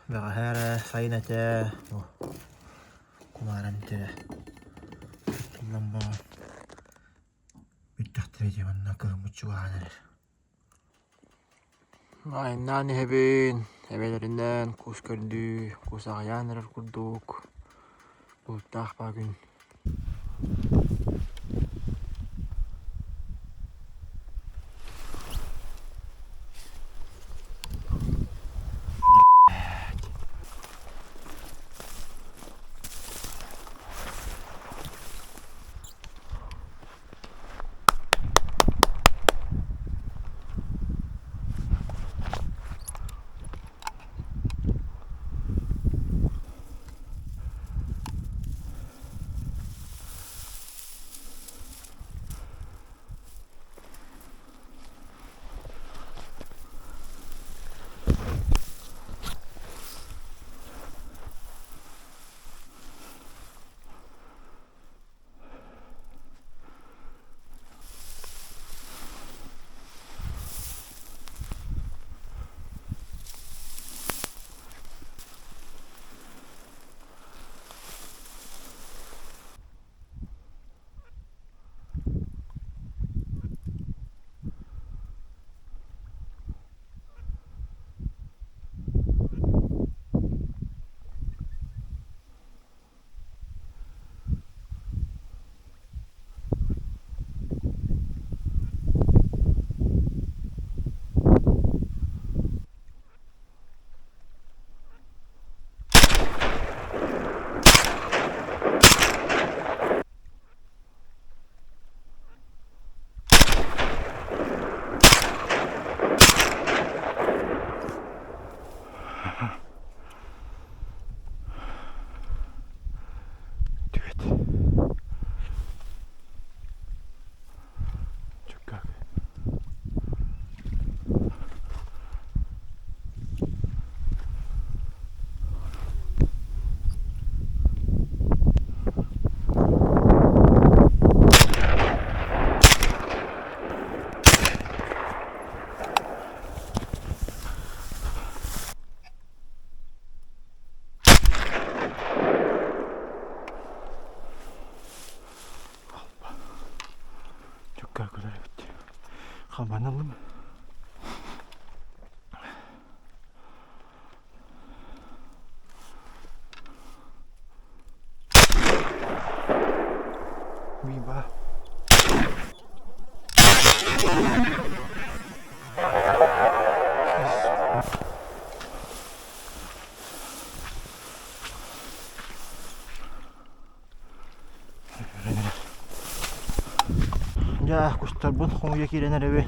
Бэҕэһээ эрэ сайын этэ кумааран бүтэрэ туттуллан баран бүттэхтэрэ дии манна кыһыммыт чугаһаан эрэр. Айаннаан иһэбин, эбэлэринэн кус көрдүү, кус аҕыйаан эрэр курдук, бултаах баа күн. Түөт. Чуккак. Чуккаакылар эбит. Халбан ыллым. Виба. Дьэ, кустарбын хомуйа киирэн эрэбин.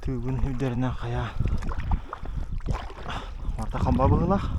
Тыыбын үрдэринэн хайа Орто хамба быһыылаах.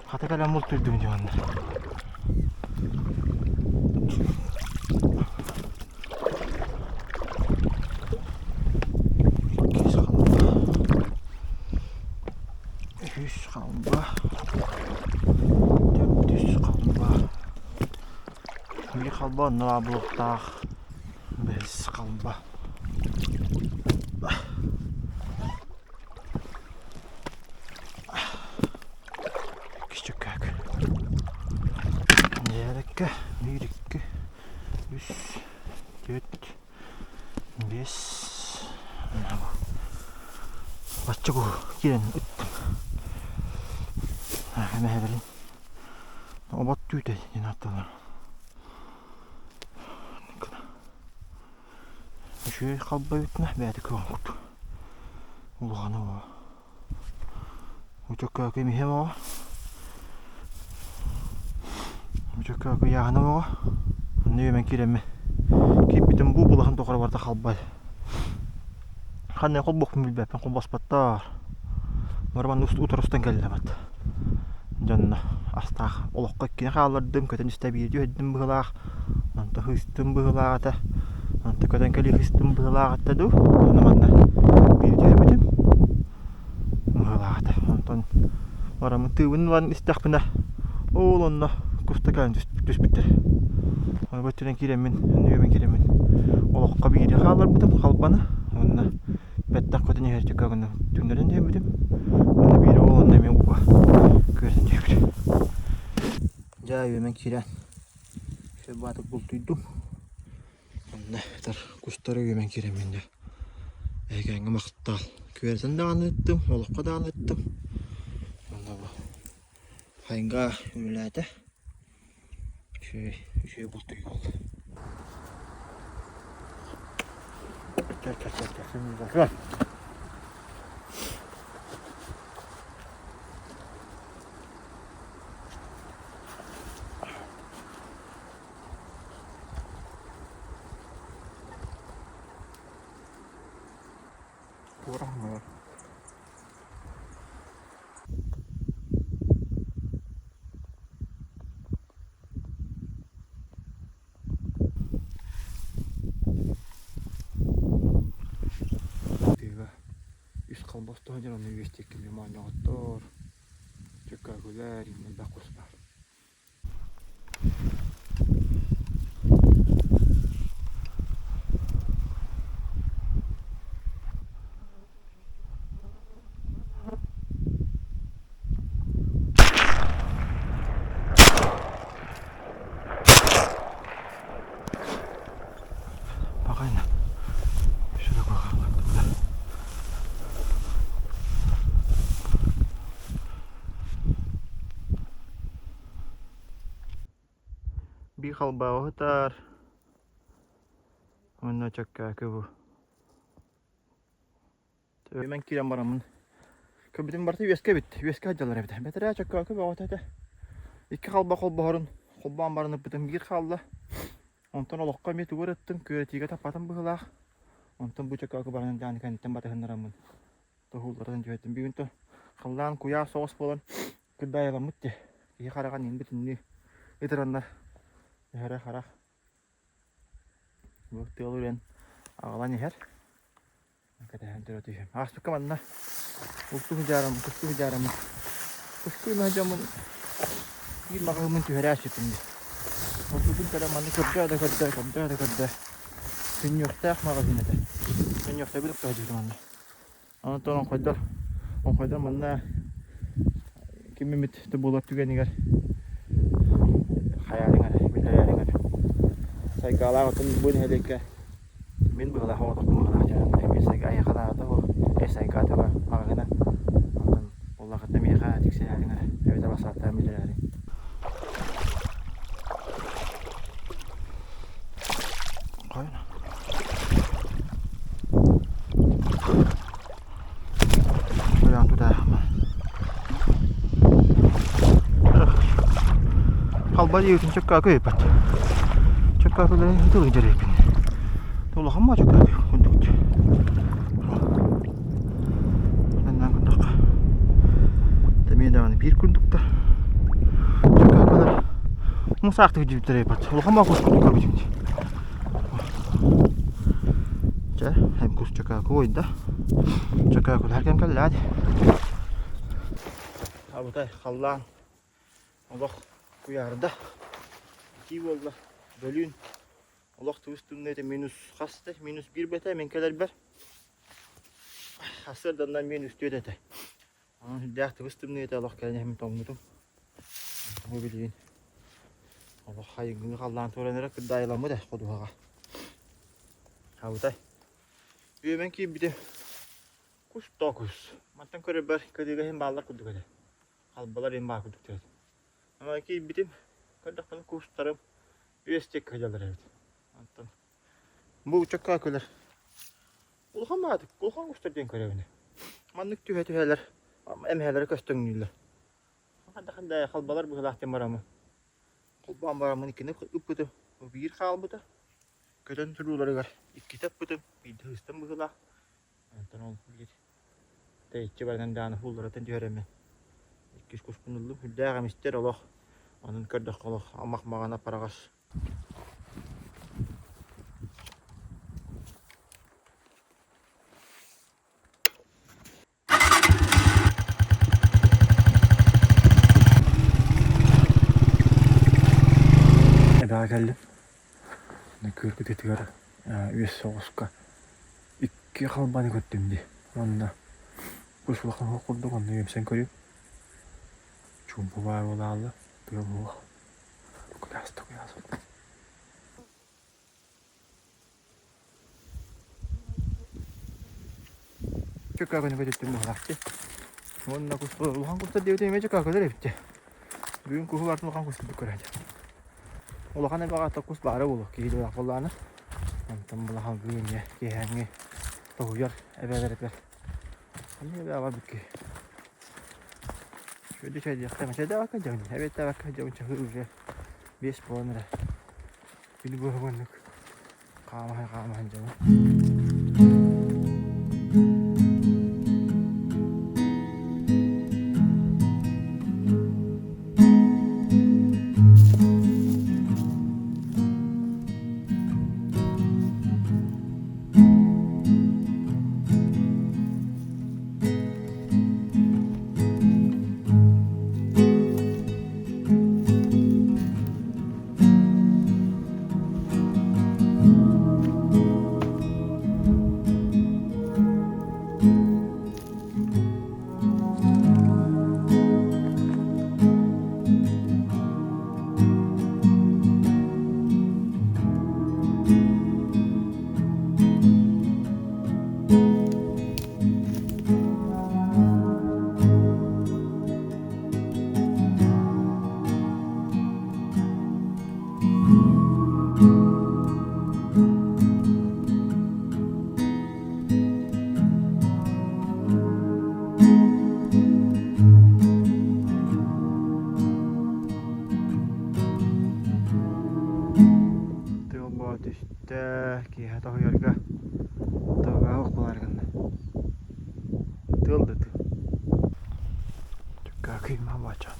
Хата кэлэн бултуйдум дии манна. Иккис халба. Үһүс халба. Төрдүс халба. Биир халба онно буолуохтаах. Бэһис халба. Кичүккээк. Дьээрэккэ биир, икки, үс, түөрт, биэс, бачча куһу киирэн ыттым. Эмэһэлэрин обот түүтэ диэн ааттыыллар. Үчүгэй халбайытына бэйэтэ көҕөн курдук. Улахана буо. Учоккөөкү миһэ буо. Учоккөөкү ыйааһына буо. Онно үөмэн киирэммин киирбитим бу булаһын тухары барыта халбай. Ханна холбуохпун билбэппин холбоспоттор. Бары манна утары устан кэллэ бат. Дьонно астаах олоххо иккини хааллардым, көтөн истэ биирдии түһэрдим быһыылаах. Онто хыыстым быһыылаах этэ. Онто көтөн кэлии хыыстым быһыылаах этэ дуу. Онно манна биир түһэрбитим быһыылаах этэ. Онтон бараммын тыыбын ылан истэхпинэ, ол онно куста кэлэн түспүттэр. Ону бөттүнэн киирэммин, өннүгүмүн киирэммин олоххо биири хаалларбытым халбаны уонна бэттэх көтөн иһэр чөкө гына түҥнэрэн түһэрбитим. Уонна биири ол онно эмиэ ууга. Дьэ үөмэн киирэн үчүгэй баатык бултуйдум. Онно этэр кустары үөмэн киирэммин дьэ эһэкээҥҥэ махтал. Күөрэтэн даҕаны ыттым, олоххо даҕаны ыттым. Онно бу хайга үлэлээтэ. Үчүгэй, үчүгэй бултуйуу буолла. Чэ, чэ, чэ, чэ, син Тыга үс холбостоһон дьон онно үөстиэккэ моонньоҕоттор, чөккөөкүлэр, элбэх кус баар. Пахайна. Сюда Биир халбааҕы сытар уонна чөккөөкү бу. Үөмэн киирэн бараммын көрбүтүм барыта үөскэ эбит, үөскэ сылдьаллар эбит. Бэтэрээ чөккөөкү бөҕөтө этэ. Икки халба холбоһорун холбоон баран ыппытым биир хаалла. Онтон олоххо эмиэ тугу эрэ ыттым, күөрэтиигэ таппатым быһыылаах. Онтон бу чөккөөкү баран дьааны кэнниттэн батыһыннараммын тоһуулларын түһэттим. Бүгүн то халлаан куйаас соҕус буолан кырдаайаламмыт дии. Киһи хараҕын иин бүтүннүү ытыраннар өһөрө харах бу тыал үрэн аҕалан иһэр. Кэтэһэн тура түһүм. Ааспыкка манна бултуу сыдьаараммын, кустуу сыдьаараммын. Кустуу имэ дьоммун биир маҕаһыыммын түһэрээ сүтүм дии. Онтубун кэлэн манна көрдөө да көрдөө, көрдөө да көрдөө. Күннүөхтээх маҕаһыын этэ. Күннүөхтэбит укта сылдьыбытым манна. Онтон оҥхойдор, оҥхойдор манна ким эмит да буолар түгэнигэр хайаарыҥ эрэ, биллэрээриҥ эрэ. Сайгаалаах отун бу нэһилиэккэ мин быһыылаах оҕотохпун быһыылаах дьэ эмиэ сайга айахалаата бу э сайгаата ба маҕаһыына онтон буоллахытына миэхэ тиксэрээриҥ эрэ эбэтэр бассааттаан биллэрээриҥ. Халба диэбитин чөккөөкү ыйыппат. Чөккөөкүлэри ытылы дьэрийэппин. Улахан ма чөккөөкү курдук. Манна курдук. Эмиэ даҕаны биир курдуктар. Чөккөөкүлэр мусаахтык дьүбүттэр ыйыппат. Улахан ма кус курдук көрбүтүм. Чэ, эм кус чөкөөкү уойда. Чөкөөкүлэр кэм кэллээ дии. Абытай халлаан олох куйаарда. Итии буолла. Бөлүүн олох тыбыс тымныыта минус хас да минус биир бэтэ мин кэлэрбэр. Сарсыарданнан минус түөрт этэ. Онон сүрдээх тыбыс тымныыта олох кэлэн иһэммин тоҥмутум. Бу билигин олох хайыҥҥы халлаан туран эрэ кырдаайыламмыт ээ ходуһаҕа. Абытай. Үөмэн киирбитим кус тоо кус. Мантан көрөрбөр кытыыга иһин бааллар курдук этэ. Халбалар иһин баар курдук этэ. Ама киирбитим көрдөхпүнэ кустарым үөс диэки сылдьаллар эбит. Онтон бу чокка күлэр Улахан баҕатык, улахан кустар диэн көрөбүн. Маннык түһэ-түһэлэр, эмэһэлэрэ көстөҥнүүллэр. Хайдах да халбалар быһыылаах диэн бараммын. Холбоон бараммын иккини ыппытым. Биир хаалбыта. Көтөн турууларыгар иккитэ ыппытым. Биирдэ сыстан быһыылаах. Онтон ол биир тэйиччи баран даҕаны уулларытан түһэрэммин. Иккис куспун ыллым. Үрдээх эмистэр олох. Онон көрдөххө олох амах маҕан аппараҕас. Эбэҕэ кэллим. Күөл кытыытыгар үөс соҕуска икки халбаны көрдүм дии. Уонна кус улахан оһох курдук онно үөмсэн көрүм. Чуумпу баар буолаалла, тыал суох. Куйаас да куйаас. Чөккөкөнү көтүттүм быһалаахчы. Уонна кус улахан кустар диэбитим эмиэ чөккөкөлөр эбиттэ. Бүгүн куһу бартын улахан кус курдук көрөөчү. Улахан эбэҕэ ата кус баара буолуо киһи дьолоох буоллаҕына. Онтон булахан бүгүн эмиэ киэһээҥҥи тоһуйар эбээлэригэр Ханна эбээ барбыт киһи. Чөйдө чэйдиэхтэ, чэйдээбэккэ дьабын, эбиэттээбэккэ дьабын чаһы уже 5 буолан эрэ. Күнү быһа маннык хаамаһан хаамаһан дьабын. Тыал боо түстэ, киэһэ тоһуйарга тоһугаһы буолар гынна. Тыал да тыал. Түккэ кыйма бачан.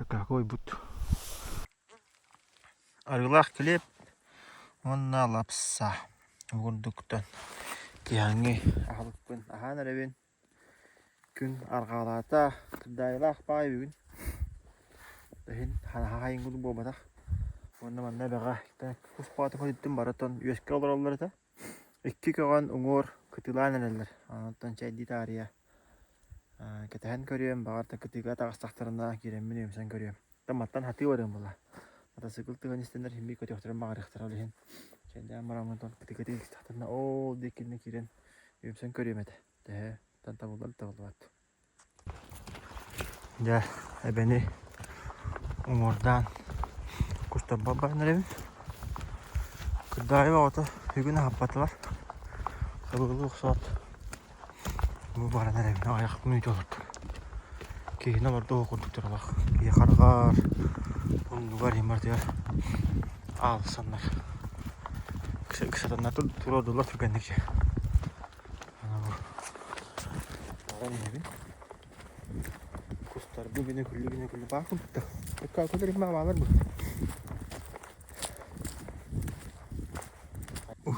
Какой бут Арыылаах килиэп уонна лапса курдуктан киһиҥҥи аһылыкпын аһаан эрэбин. Күн арҕаалаата, кырдаайылаах баай бүгүн. Иһин хаһаайын курдук буолбатах. Уонна манна эбэҕэ кус баҕата көтүттүм барытын үөскэ олороллор этэ. Икки көҕөн уҥуор кытыылаан эрэллэр. Онтон чэйдии таарыйа кэтэһэн көрүөм, баҕар да кытыыга таҕыстахтарына киирэммин үөмсэн көрүөм. Маттан хатыы барыам буолла. Мотоцикл тыган истэннэр син биир көтүөхтэрин баҕарыахтара ол иһин. Чэйдээн бараммын кытыыга тигистахтарына ол диэкиннэ киирэн үөмсэн көрүөм этэ. Төһө табыллар табыллыбат. Дьэ, эбэни уҥуордаан кустарбар баран эрэбин. Кырдаайы оҕото бүгүн аһаппатылар. Сабыгылыы охсоот бу баран эрэбин. Аҕыйах мүнүүтэ олордум. Киһини олордуох курдуктар олох. Киһи харҕар, муннугар иһин аалсаннар. Ыксатаннар туруордулар түргэнник дьэ. Баран иһэбин. Кустарбын гына күллү гына күллү баар курдуктар. Көтөр баалар бу.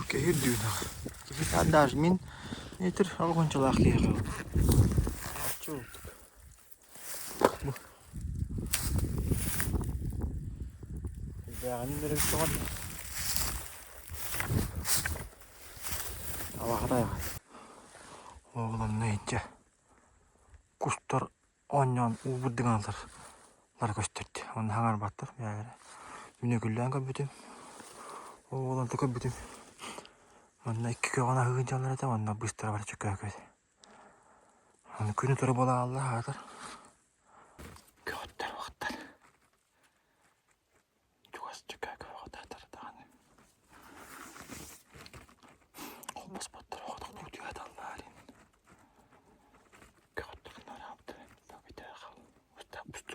Киһи үрдүүн Киһи даже мин метр алгончалаах киһи Бу. Элбээҕин үөрэ Алаҕата аҕай. Оҕолонно иһирдьэ кустар оонньоон уу бырдыҥалар лара көстөрдө. Уонна хаҥарбаттар бэйэлэрэ. Мин өкүллээн көрбүтүм. Оҕолонто көрбүтүм. Манна икки көҕөн аһыы дьаллар этэ, уонна быстара бары чөкөөкөт. Аны күнү туры буола хаалла аатар. Көҕөттөр уохтар. Чугас чөкөөкө даҕаны. Холбоспоттор оҕотох утуйаталлар Көҕөттөр ханнараабыт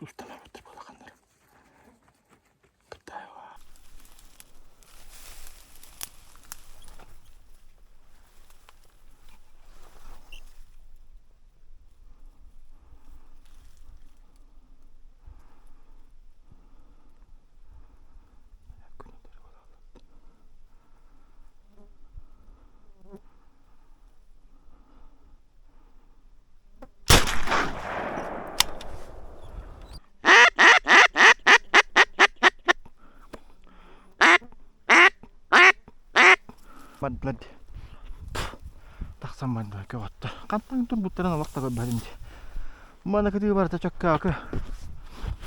устамабыттар буолаханнар. Кытаева. Бардылар дии. Тахсан бардылар көҕөттөр. Хантан турбуттарын олох да көрбөтүм дии. Маны кытыы барыта чөккөөкү.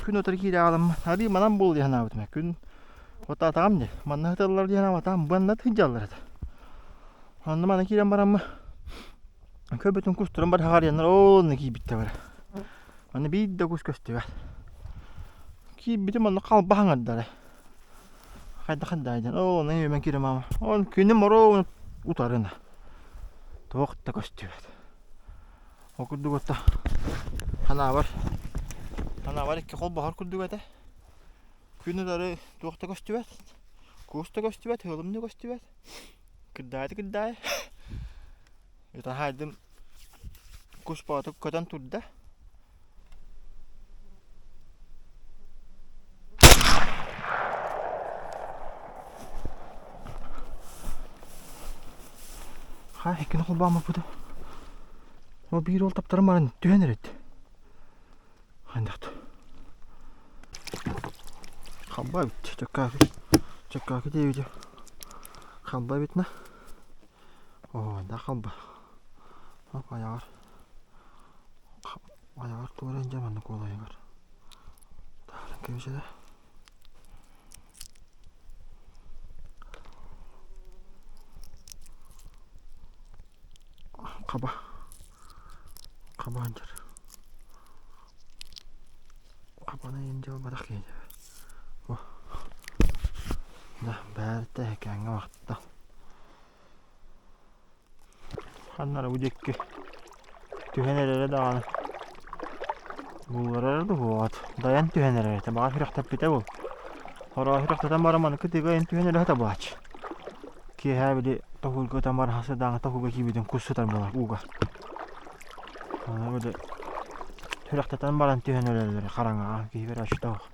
Күн утары киирэ аҕаламмын. Арыы манан буол дии санаабытым. Күн отаатаҕым дии. Манна сыталлар дии санаабатаҕым. Быанна сылдьаллар этэ. Онно маны киирэн бараммын көрбүтүм кустарым бары хаҕарыйаннар оонно киирбиттэр бары. Аны биир да кус көстүбэт. Киирбитим онно халба хаҥардара. Хайдах хайдаайдан оо онно үөмэн киирэ маама. Он күнүм оруобуна утарына. Туох да көстүбэт. Ол курдук отто ханаабар ханаабар икки холбоһор курдук этэ. Күн утары туох да көстүбэт. Кус да көстүбэт, ыалым да көстүбэт. Кырдаайда кырдаай. Ытаһаайдым кус боотук көтөн турда. Ха, иккини холбооммуппут. Ол биир уол таптарым баран түһэн эрит. Хайдах Халба эбит, чөккөөкү. Чөккөөкү диэбитим. Халба эбит на. Оо, да халба. Оп, айаҕар. Айаҕар туора дьэ маннык уол айаҕар. Таһааран кэбисэ. Хаба. Хаба сылдьар. Хабаны иһин дьалбатах киһи. Да, бээртэ эһэкээҥҥэ бахта. Ханна эрэ бу диэки түһэн эрэрэ даҕаны булларар да буолуот. Дайан түһэн эрэр этэ. Баҕар сүрэхтэппитэ бул. Хороо сүрэхтэтэн баран маннык кытыыга айан түһэн эрэ табааччы. Киэһэ били тоһуурга ытан баран хасыдааҥҥа тоһуурга киирбитин кус сытар буолар ууга. Аны били сүрэхтэтэн баран түһэн өлөллөр хараҥаҕа киһи көрөөччүтэ суох.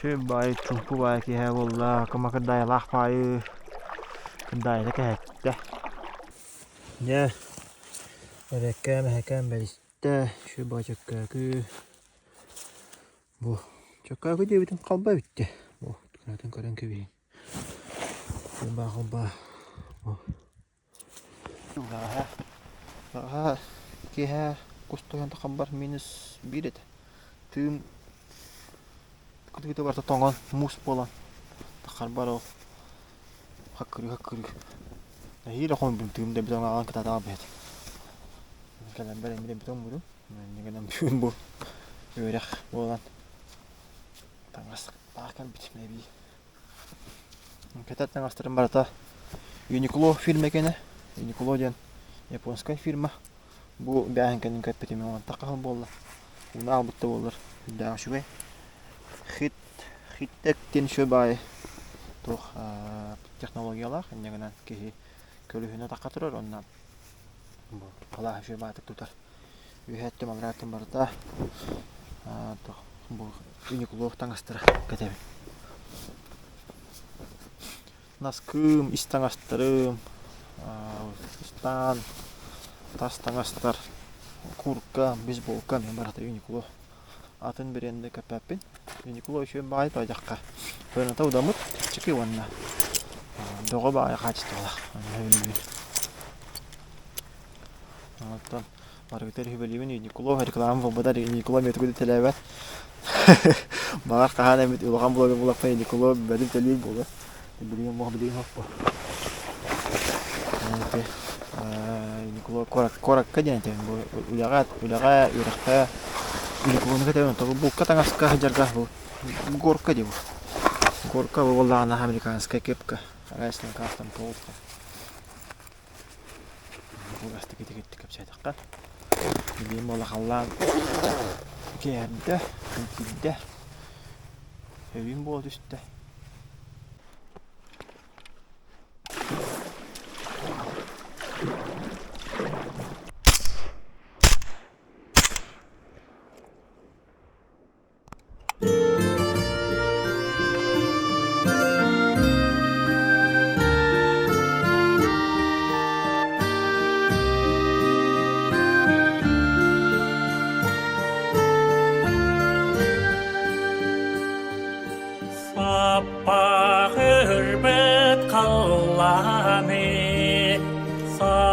Үчүгэй баайы чуумпу баайы киэһэ буолла, кымакырдаайылаах баайы кырдаайыта кэһэттэ. Дьэ, эбэккээм эһэкээм бэристэ, үчүгэй баҕа чөккөөкү. Бу чөккөөкү диэбитим халба эбит дии. Бу кыратын көрөн кэбиһиҥ. Халба халба. Бу Бэҕэһээ, бэҕэһээ киэһэ кус туһунан тахаммар минус биир этэ. Тыым кытыыта барыта тоҥон, муус буолан таххарбар ол хаккырыы-хаккырыы. Нэһиилэ хомуйбутум тыым да бүтэн аҕалан кытаатаҕа бэйэтэ. Кэлэн баран эмиэ бүтэн муҥурум. Инньэ гынан бүгүн бу үөрэх буолан таҥас таах кэлбитим эбии. Кэтэр таҥастарын барыта Uniqlo фирма кэнэ. Uniqlo диэн японскай фирма. Бу бээһиҥкэни кэппитим уонтан хаһан буолла. Уна аалбыт да буоллар сүрдээх үчүгэй. Хит Хиттек диэн үчүгэй баайы туох технологиялаах инньэ гынан киһи көлөһүнэ атахха турар уонна бу халааһы үчүгэй баайытык тутар. Үөһээттэн алларааттан барыта бу Uniqlo таҥастара кэтэбин. Наскыым, ис таҥастарым, ыстаан, тас таҥастар, курка, бейсболка эмиэ барыта Uniqlo. Атын бренди кэппэппин. Uniqlo үчүгэй баҕайы тоойдоххо сыаната удамыр, чэпчэки уонна бөҕө баҕайы хаачыстыбалаах. Сөбүлүүбүн. Оттон Барыгытыгар үһүбэлиибин Николо реклама буолбатар Николо эмиэ тугу да төлөөбөт. Баҕар хаһан эмит улахан блогер буоллахпына Николо бэрин төлүүр буолуо. Билигин муох билигин хоппо. Николо куоракка диэн этэбин бу үлэҕэ үлэҕэ үөрэххэ Николону кэтэбин оттон булка таҥаска сылдьарга бу горка дии бу. Горка бу буоллаҕына американская кепка. Арайсынан кастом полка. Кылгастык итигирдик кэпсээтэххэ, билигин буола халлаан киэһэрдэ, күн киирдэ, өйүүн буола түстэ.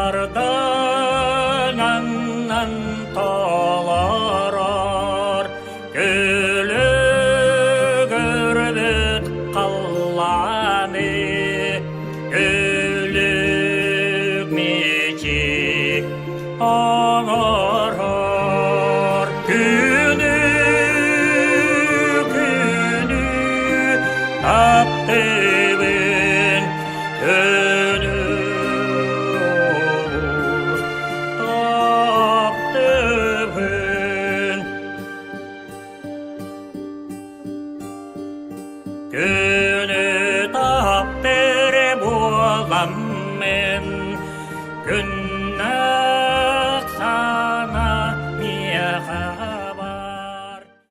Сардаҥаннан толорор Күлүгүрбүт халлааны Күлүк мичик.